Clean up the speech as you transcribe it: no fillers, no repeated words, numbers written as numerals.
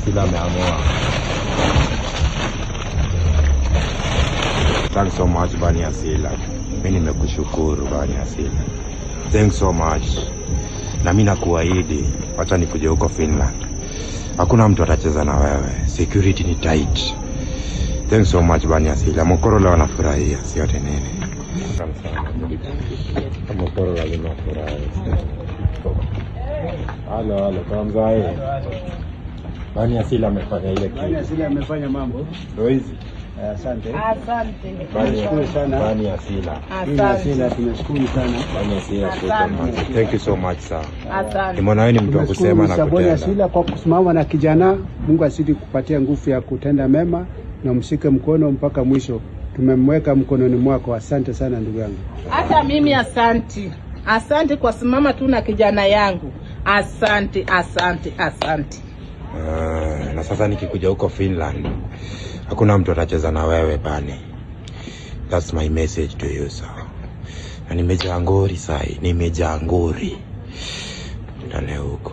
Asila ameamua. Thanks so much, Bani Asila. Mi nimekushukuru, Bani Asila. Thanks so much. Na mi nakuahidi, wacha nikuje huko Finland. Hakuna mtu atacheza na wewe. Security ni tight. Thanks so much, Bani Asila. Mokoro leo anafurahia, si ati nini. Mokoro lazima afurahi. Halo, halo, kwa mzae. Bani Asila amefanya ile Bani kitu. Asili amefanya mambo. Ndio hizi. Asante. Asante. Tunashukuru sana. Bani Asila. Mimi Asante. Asila tunashukuru sana. Bani Asila, shukran. Thank you so much, sir. Asante. Nimeona wewe ni mtu wa Tunashukuru kusema na Mr. Boni kutenda. Asila kwa kusimama na kijana. Mungu azidi kupatia nguvu ya kutenda mema na mshike mkono mpaka mwisho. Tumemweka mkononi mwako. Asante sana, ndugu yangu. Hata mimi asanti. Asante kwa simama tu na kijana yangu. Asante, asante, asante. Na sasa nikikuja huko Finland, hakuna mtu atacheza na wewe, Bani. That's my message to you, sir. Na nimejaa ngori sai, nimejaa ngori. Ndane huko.